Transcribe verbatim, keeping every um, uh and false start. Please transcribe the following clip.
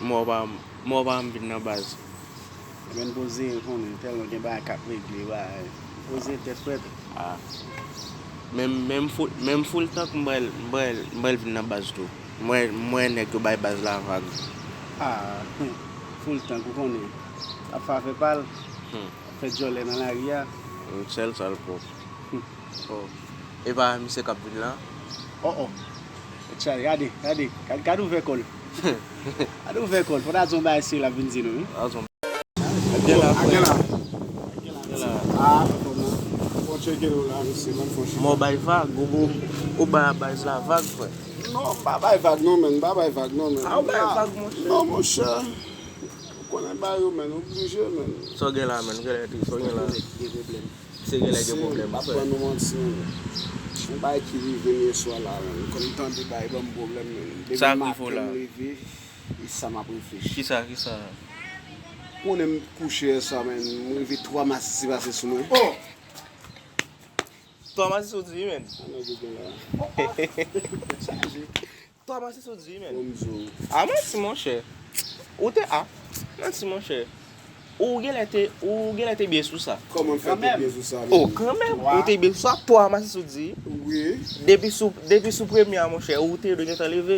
Mò pa, mò pa m vin nan baz. Men poze, konnen tèlman gen bagay k ap regle, bagay. Poze tèt frèt. Ah. Menm, menm full, menm full tank m pral, m pral, m pral vin nan baz tou. M wè, m wè nèg yo bay baz la vag. Ah, full tank, ou konnen. Ap fè afè pa l. Hmm. Ap fè djòlè nan lari a. Yon sèl sa l pwòp. Oh. E pa misye k ap vin la? Oh, oh. Tchal, gade, gade. Gade, gade ouvè kò l. Gade ouvè kò l. Fò ta di yon bagay serye l ap vin di nou, wi. A zon. Gen la, frè. Gen la. Ah, kòman? Bon, tcheke nou la, mesye, ban fon chita. Mò bay vag, ou, ou, ou bay baz la vag, frè. Non, m pa bay vag non, men, m pa bay vag non, men. Ah, ou bay vag, monchè. Non, monchè. Ou konnen ba yo, men, oblije, men. Sa w gen la, menn, gen lè te, sa w gen la. Se gen lè gen pwoblèm, M ap frè. Ban nou manti, men. Yon bagay ki rive m yè swa la, men. Kòm m tande bagay ban m pwoblèm, men. Depi Sa k maten rive w la? M leve, e sa m ap reflechi. Kisa, kisa? Konnen m kouche yè swa, men. M rive twa masisi pase sou mwen. Twa masisi w di, menn. Sa nèg yo gen la. Twa masisi w di, menn. Bon, m di w. A manti, monchè. Ou te a. Manti, monchè. Ou gen lè te, ou gen lè te byen sou sa. Kòman m fè te byen sou sa? Oh, kanmenm, ou te byen sou sa. Twa masisi w di. Wi. Depi sou, depi sou premye a, monchè, ou te dwe gentan leve.